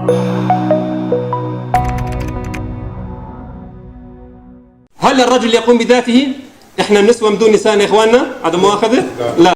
هل الرجل يقوم بذاته؟ احنا النسوة بدون نساء يا اخواننا؟ عدم مؤاخذة؟ لا.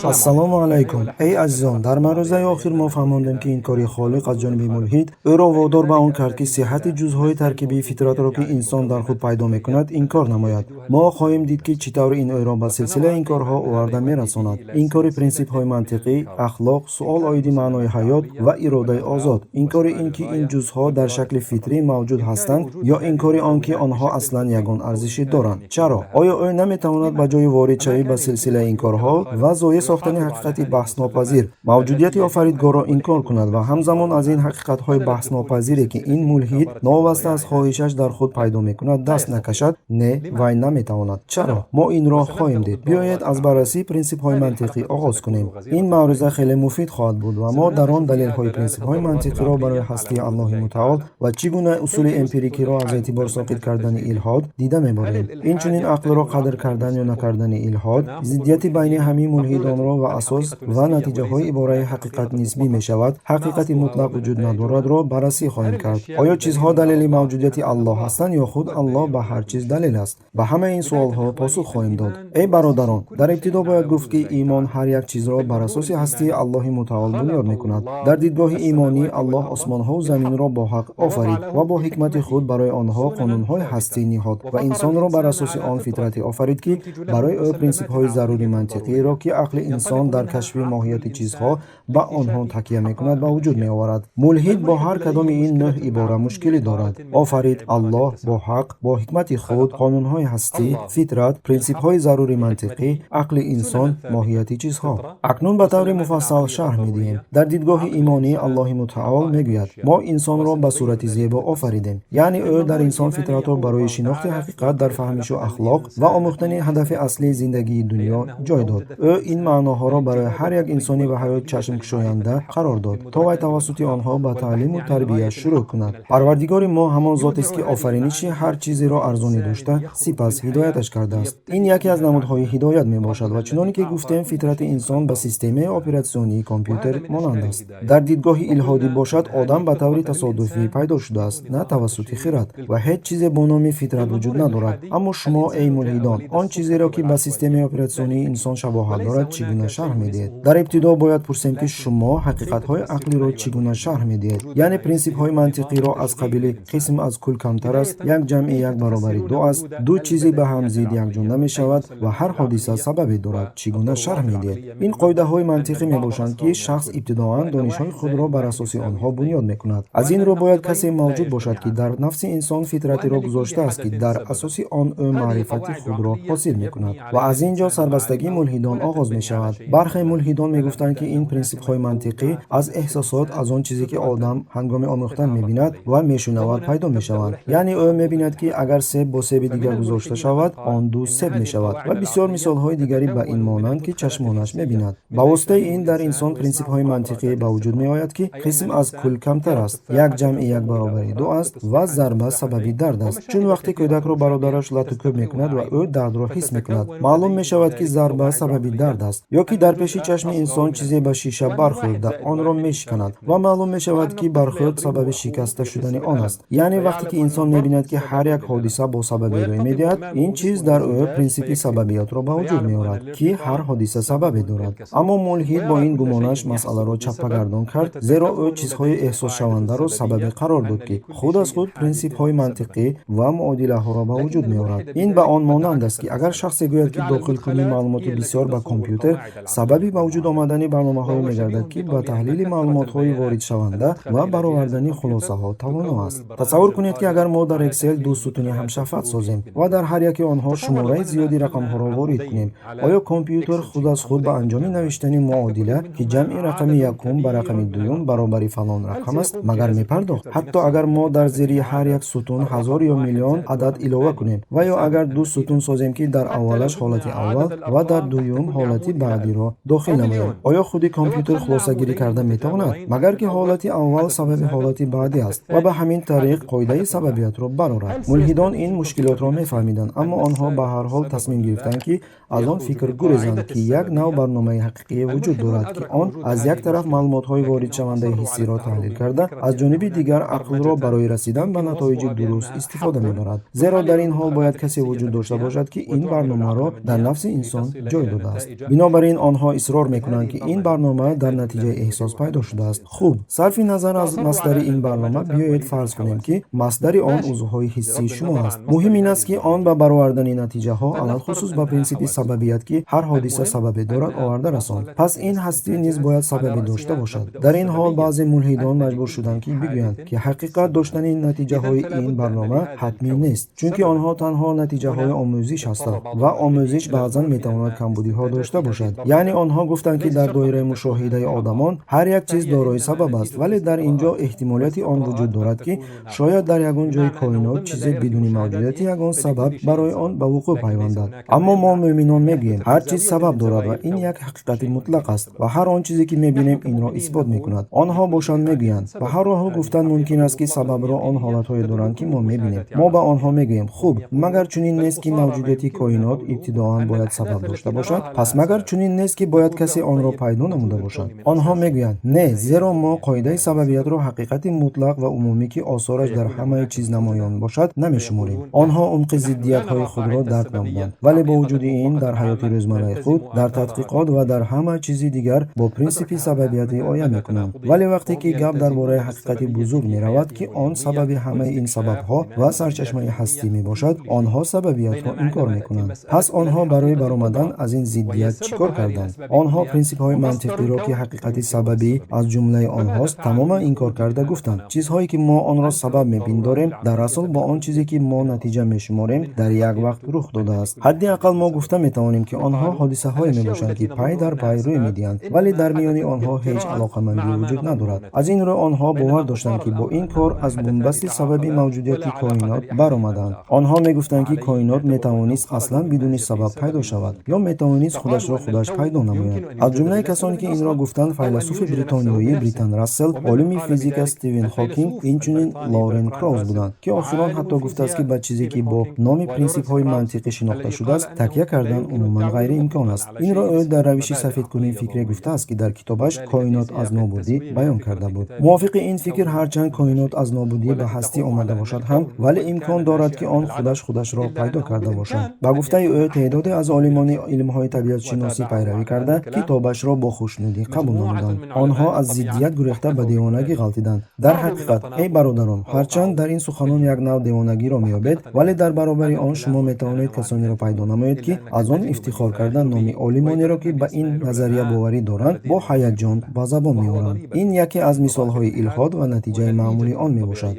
Ассалому алайкум, эй азизон. Дар маърузаи охир мо фаҳмондем, ки инкори холиқ аз ҷониби мулҳид ӯро водор ба он кард, ки сиҳҳати ҷузъҳои таркибии фитратро, ки инсон дар худ пайдо мекунад, инкор намояд. Мо хоҳем дид, ки чӣ тавр ин ӯро ба силсилаи инкорҳо оварда мерасонад: инкори принсипҳои мантиқӣ, ахлоқ, суол оиди маънои ҳаёт ва иродаи озод, инкори ин ки ин ҷузъҳо дар шакли фитрӣ мавҷуд ҳастанд, ё инкори он ки онҳо аслан ягон арзише доранд. Чаро? Оё ӯ наметавонад ба ҷои воридшавӣ ба силсилаи инкорҳо ва зоеъ сохтани ҳақиқати баҳснопазир мавҷудияти офаридгорро инкор кунад ва ҳамзамон аз ин ҳақиқатҳои баҳснопазире, ки ин мулҳид новобаста аз хоҳишаш дар худ пайдо мекунад, даст накашад? Не, вай наметавонад. Чаро? Мо инро хоҳем дид. Биёед, аз баррасии принсипҳои мантиқӣ оғоз кунем. Ин маъруза хеле муфид хоҳад буд ва мо дар он далелҳои принсипҳои мантиқиро барои ҳастии Аллоҳи мутаол ва чӣ гуна усули эмпирикиро аз эътибор соқит кардани илҳод дида мебарем. Инчунин ақлро қадр кардан ё накардани илҳод, зиддияти байни ҳамин мулҳидонро ва асос ва натиҷаҳои ибораи ҳақиқат нисбӣ мешавад, ҳақиқати мутлақ вуҷуд надорадро баррасӣ хоҳем кард. Оё чизҳо далели мавҷудияти Аллоҳ ҳастанд ё худ Аллоҳ ба ҳар чиз далел аст? Ба ҳамаи ин суолҳо посух хоҳем дод. Эй бародарон, дар ибтидо бояд гуфт, ки имон ҳар як чизро бар асоси ҳастии Аллоҳи мутаол бунёд мекунад. Дар дидгоҳи имонӣ Аллоҳ осмонҳову заминро бо ҳақ офарид ва бо ҳикмати худ барои онҳо қонунҳои ҳастӣ ниҳод ва инсонро бар асоси он фитрате офарид, ки барои ӯ принсипҳои зарури мантиқиро, ки ақли инсон дар кашфи моҳияти чизҳо ба онҳо такя мекунад, ба вуҷуд меоварад. Мулҳид бо ҳар кадоми ин нӯҳ ибора мушкилӣ дорад: офарид, Аллоҳ, бо ҳақ, бо ҳикмати худ, қонунҳои ҳастӣ, фитрат, принсипҳои зарури мантиқӣ, ақли инсон, моҳияти чизҳо. Акнун ба таври муфассал шарҳ медиҳем. Дар дидгоҳи имонӣ Аллоҳи мутаол мегӯяд: мо инсонро ба сурати зебо офаридем, яъне ӯ дар инсон фитратро барои шинохти ҳақиқат дар фаҳмишу ахлоқ ва омӯхтани ҳадафи аслии зиндагии дунё ҷой дод. Ӯ ин маъноҳоро барои ҳар як инсони ба ҳаёт чашмкушоянда қарор дод, то вай тавассути онҳо ба таълиму тарбия шурӯъ кунад. Парвардигори мо ҳамон зотест, ки офариниши ҳар чизеро арзонӣ дошта, сипас ҳидояташ кардааст. Ин яке аз намудҳои ҳидоят мебошад ва чуноне ки гуфтем, фитрати инсон ба системаи оператсионии компютер монанд аст. Дар дидгоҳи илҳодӣ бошад, одам ба таври тасодуфӣ пайдо шудааст, на тавассути хирад, ва ҳеҷ чизе бо номи фитрат вуҷуд надорад. Аммо шумо, эй мулҳидон, он чизеро, ки ба системаи оператсионии инсон шабоҳат дорад, чӣ гуна шарҳ медиҳед? Дар ибтидо бояд пурсем, ки шумо ҳақиқатҳои ақлиро чӣ гуна шарҳ медиҳед, яъне принсипҳои мантиқиро аз қабили қисм аз кул камтар аст, як ҷамъи як баробари ду аст, ду чизи ба ҳам зид якҷо намешавад ва ҳар ҳодиса сабабе дорад. Чӣ гуна шарҳ медиҳед? Ин қоидаҳои мантиқӣ мебошанд, ки шахс ибтидоан донишҳои худро бар асоси онҳо бунёд мекунад. Аз ин рӯ бояд касе мавҷуд бошад, ки дар нафси инсон фитратеро гузоштааст, ки дар асоси он ӯ маърифати худро ҳосил мекунад. Ва аз ин ҷо сарбастагии мулҳидон оғоз мешавад. Бархе мулҳидон мегуфтанд, ки ин принсипҳои мантиқӣ аз эҳсосот, аз он чизе ки одам ҳангоми омӯхтан мебинад ва мешунавад, пайдо мешаванд. Яъне ӯ мебинад, ки агар себ бо себи дигар гузошта шавад, он ду себ мешавад ва бисёр мисолҳои дигаре ба ин монанд, ки чашмонаш мебинад. Ба воситаи ин дар инсон принсипҳои мантиқӣ ба вуҷуд меояд, ки қисм аз кул камтар аст, як ҷамъи як баробари ду аст ва зарба сабаби дард аст. Чун вақте кӯдакро бародараш лату кӯб мекунад ва ӯ дардро ҳис мекунад, маълум мешавад, ки зарба сабаби дард аст. Ё ки дар пеши чашми инсон чизе ба шиша бархӯрда, онро мешиканад ва маълум мешавад, ки бархӯрд сабаби шикаста шудани он аст. Яъне вақте ки инсон мебинад, ки ҳар як ҳодиса бо сабабе рӯй медиҳад, ин чиз дар ӯ принсипи сабабиётро ба вуҷуд меорад, ки ҳар ҳодиса сабабе дорад. Аммо мулҳид бо ин гумонаш масъаларо чаппагардон кард, зеро ӯ чизҳои эҳсосшавандаро сабабе қарор дод, ки худ аз худ принсипҳои мантиқӣ ва муодилаҳоро ба вуҷуд меорад. Ин ба он монанд аст, ки агар шахсе гӯяд, ки дохилкунии маълумоти бисёр ба компютер сабаби ба вуҷуд омадани барномаҳое мегардад, ки ба таҳлили маълумотҳои воридшаванда ва баровардани хулосаҳо тавоно аст. Тасаввур кунед, ки агар мо дар Excel ду сутуни ҳамшафат созем ва дар ҳар яке онҳо шумораи зиёди рақамҳоро ворид кунем, оё компютер худ аз худ ба анҷоми навиштани муодила, ки ҷамъи рақами якум ба рақами дуюм баробари фалон рақам аст, магар мепардохт? Ҳатто агар мо дар зери ҳар як сутун ҳазор ё миллион адад илова кунем ва ё агар ду сутун созем, ки дар аввалаш ҳолати аввал ва дар дуюм ҳолати Баъдиро дохил намоем. Оё худи компютер хулосагирӣ карда метавонад? Магар ки ҳолати аввал сабаби ҳолати баъдӣ аст ва ба ҳамин тариқ қоидаи сабабиятро барорад. Мулҳидон ин мушкилотро мефаҳмиданд, аммо онҳо ба ҳар ҳол тасмим гирифтанд, ки аз он фикр гурезанд, ки як нав барномаи ҳақиқие вуҷуд дорад, ки он аз як тараф маълумотҳои воридшавандаи ҳиссиро таҳлил карда, аз ҷониби дигар ақлро барои расидан ба натоиҷи дуруст истифода мебарад. Зеро дар ин ҳол бояд касе вуҷуд дошта бошад, ки ин барномаро дар нафси инсон ҷой додааст. Бинобар ин онҳо исрор мекунанд, ки ин барнома дар натиҷаи эҳсос пайдо шудааст. Хуб, сарфи назар аз масдари ин барнома, биёед фарз кунем, ки масдари он узвҳои ҳиссии шумо аст. Муҳим ин аст, ки он ба баровардани натиҷаҳо, алалхусус ба принсипи сабабият, ки ҳар ҳодиса сабабе дорад, оварда расонд. Пас ин ҳастӣ низ бояд сабабе дошта бошад. Дар ин ҳол баъзе мулҳидон маҷбур шуданд, ки бигӯянд, ки ҳақиқат доштани натиҷаҳои ин барнома ҳатмӣ нест, чунки онҳо танҳо натиҷаҳои омӯзиш ҳастанд ва омӯзиш баъзан метавонад камбудиҳо дошта бошад. Яъне онҳо гуфтанд, ки дар доираи мушоҳидаи одамон ҳар як чиз дорои сабаб аст, вале дар ин ҷо эҳтимолияти он вуҷуд дорад, ки шояд дар ягон ҷои коинот чизе бидуни мавҷудияти ягон сабаб барои он ба вуқӯъ пайвандад. Аммо мо мӯъминон мегӯем, ҳар чиз сабаб дорад ва ин як ҳақиқати мутлақ аст ва ҳар он чизе ки мебинем, инро исбот мекунад. Онҳо бошанд мегӯянд, ба ҳар ҳол гуфтан мумкин аст, ки сабабро он ҳолатҳое доранд, ки мо мебинем. Мо ба онҳо мегӯем: хуб, магар чунин нест, ки мавҷудияти коинот ибтидоан бояд сабаб дошта бошад? Пас магар чунин нест, ки бояд касе онро пайдо намуда бошад? Онҳо мегӯянд: не, зеро мо қоидаи сабабиятро ҳақиқати мутлақ ва умумӣ, ки осораш дар ҳамаи чиз намоён бошад, намешуморем. Онҳо умқи зиддиятҳои худро дарк намуданд, вале бо вуҷуди ин дар ҳаёти рӯзмарраи худ, дар тадқиқот ва дар ҳама чизи дигар бо принсипи сабабият риоя мекунанд. Вале вақте ки гап дар бораи ҳақиқати бузург меравад, ки он сабаби ҳамаи ин сабабҳо ва сарчашмаи ҳастӣ мебошад, онҳо сабабиятро инкор мекунанд. Пас онҳо барои баромадан аз ин зиддият чӣ кор карданд? Онҳо принсипҳои мантиқиро, ки ҳақиқати сабабӣ аз ҷумлаи онҳост, тамоман инкор карда гуфтанд: чизҳое ки мо онро сабаб мепиндорем, дар асл бо он чизе ки мо натиҷа мешуморем, дар як вақт рух додааст. Ҳадди ақал мо гуфта метавонем, ки онҳо ҳодисаҳое мебошанд, ки пай дар пай рӯй медиҳанд, вале дар миёни онҳо ҳеҷ алоқамандӣ вуҷуд надорад. Аз ин рӯ онҳо бовар доштанд, ки бо ин кор аз бунбасти сабаби мавҷудияти коинот баромаданд. Онҳо мегуфтанд, ки коинот метавонист аслан бидуни сабаб пайдо шавад ё метавонист худашро худаш пайдо намояд. Аз ҷумлаи касоне ки инро гуфтанд, файласуфи бритониёӣ Бертранд Рассел, олими физика Стивен Ҳокинг, инчунин Лорен Краус буданд, ки охирон ҳатто гуфтааст, ки ба чизе ки бо номи принсипҳои мантиқӣ шинохта шудааст, такя кардан умуман ғайриимкон аст. Инро ӯ дар равиши сафедкунии фикре гуфтааст, ки дар китобаш «Коинот аз нобудӣ» баён карда буд. Мувофиқи ин фикр, ҳарчанд коинот аз нобудӣ ба ҳастӣ омада бошад ҳам, вале имкон дорад, ки он худаш худашро пайдо карда бошад. Ба гуфтаи ӯ, теъдоде аз олимони илмҳои табиатшиносӣ пайравӣ карда, китобашро бо хушнудӣ қабул намуданд. Онҳо аз зиддият гурехта ба девонагӣ ғалтиданд. Дар ҳақиқат, эй бародарон, ҳарчанд дар ин суханон як нав девонагиро меёбед, вале дар баробари он шумо метавонед касонеро пайдо намоед, ки аз он ифтихор карда, номи олимонеро, ки ба ин назария боварӣ доранд, бо ҳаяҷон ба забон меоранд. Ин яке аз мисолҳои илҳод ва натиҷаи маъмули он мебошад.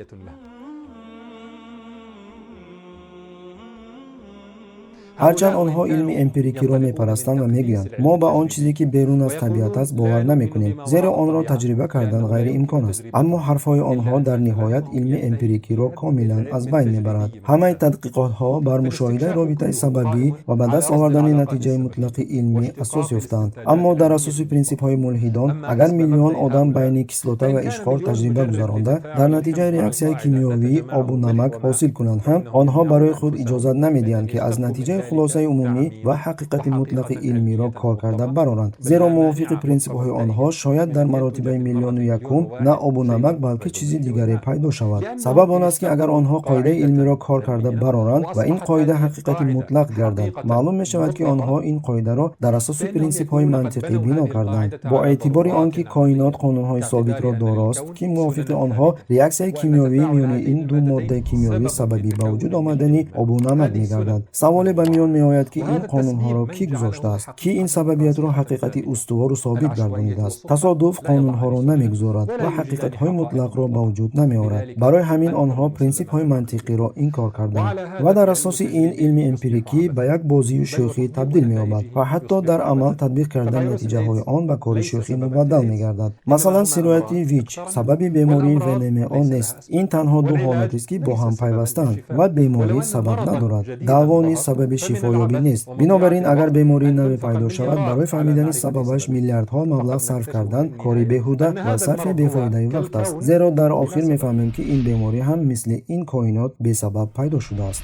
Ҳарчанд онҳо илми эмпирикиро мепарастанд ва мегӯянд: мо ба он чизе ки берун аз табиат аст, бовар намекунем, зеро онро таҷриба кардан ғайриимкон аст, аммо ҳарфҳои онҳо дар ниҳоят илми эмпирикиро комилан аз байн мебарад. Ҳамаи тадқиқотҳо бар мушоҳидаи робитаи сабабӣ ва ба даст овардани натиҷаи мутлақи илмӣ асос ёфтаанд. Аммо дар асоси принсипҳои мулҳидон, агар миллион одам байни кислота ва ишқор таҷриба гузаронда, дар натиҷаи реаксияи кимиёвӣ обу намак ҳосил кунанд ҳам, онҳо барои худ иҷозат намедиҳанд, ки аз натиҷаи хулосаи умумӣ ва ҳақиқати мутлақи илмиро кор карда бароранд, зеро мувофиқи принсипҳои онҳо шояд дар маротибаи миллиону якум на обу намак, балки чизи дигаре пайдо шавад. Сабаб он аст, ки агар онҳо қоидаи илмиро кор карда бароранд ва ин қоида ҳақиқати мутлақ гардад, маълум мешавад, ки онҳо ин қоидаро дар асоси принсипҳои мантиқӣ бино карданд, бо эътибори он ки коинот қонунҳои собитро дорост, ки мувофиқи онҳо реаксияи кимиёвии миёни ин ду моддаи кимиёвӣ сабаби ба вуҷуд омадани обу намак мегардад. Саволе ба миён меояд, ки ин қонунҳоро кӣ гузоштааст, кӣ ин сабабиятро ҳақиқати устувору собит гардонидааст? Тасодуф қонунҳоро намегузорад ва ҳақиқатҳои мутлақро ба вуҷуд намеорад. Барои ҳамин онҳо принсипҳои мантиқиро инкор карданд ва дар асоси ин илми эмпирикӣ ба як бозию шӯхӣ табдил меёбад ва ҳатто дар амал татбиқ кардани натиҷаҳои он ба кори шӯхӣ мубаддал мегардад. Масалан, сирояти ВИЧ сабаби бемории ВНМО нест. Ин танҳо ду ҳолатест, ки бо ҳам пайвастаанд, ва беморӣ сабаб надорад. Даъво низ сабаби Шифоёбӣ нест. Бинобар ин, агар бемории наве пайдо шавад, барои фаҳмидани сабабаш миллиардҳо маблағ сарф кардан кори беҳуда ва сарфи бефоидаи вақт аст, зеро дар охир мефаҳмем, ки ин беморӣ ҳам мисли ин коинот бесабаб пайдо шудааст.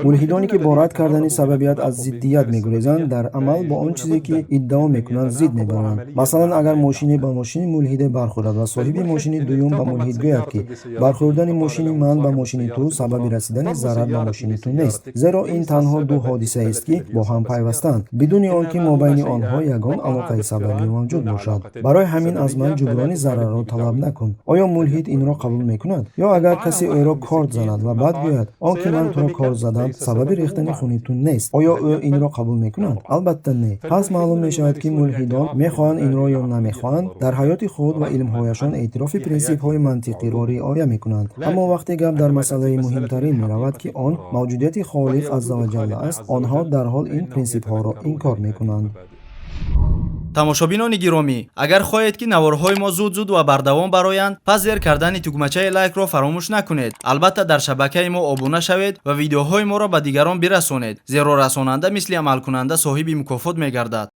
Мулҳидоне, ки бо рад кардани сабабият аз зиддият мегурезанд, дар амал бо он чизе, ки иддао мекунанд, зид мебаранд. Масалан, агар мошине ба мошини мулҳиде бархӯрад ва соҳиби мошини дуюм ба мулҳид гӯяд, ки бархӯрдани мошини ман ба мошини ту сабаби расидани зарар ба мошини ту нест, зеро ин танҳо ду ҳодисаест, ки бо ҳам пайвастаанд, бидуни он ки мобайни онҳо ягон алоқаи сабабӣ мавҷуд бошад, барои ҳамин аз ман ҷуброни зарарро талаб накун, оё мулҳид инро қабул мекунад? Ё агар касе ӯро корд занад ва баъд гӯяд: он ки ман туро корд задам, сабаби рехтани хуни ту нест, оё ӯ инро қабул мекунад? Албатта, не. Пас маълум мешавад, ки мулҳидон, мехоҳанд инро ё намехоҳанд, дар ҳаёти худ ва илмҳояшон эътирофи принсипҳои мантиқиро риоя мекунанд, аммо вақте гап дар масъалаи муҳимтарин меравад, ки он мавҷудияти Холиқ азза ва ҷалла аст, онҳо дарҳол ин принсипҳоро инкор мекунанд. Тамошобинони гиромӣ, агар хоҳед, ки наворҳои мо зуд-зуд ва бардавом бароянд, пас зер кардани тугмачаи лайкро фаромӯш накунед. Албатта, дар шабакаи мо обуна шавед ва видеоҳои моро ба дигарон бирасонед, зеро расонанда мисли амалкунанда соҳиби мукофот мегардад.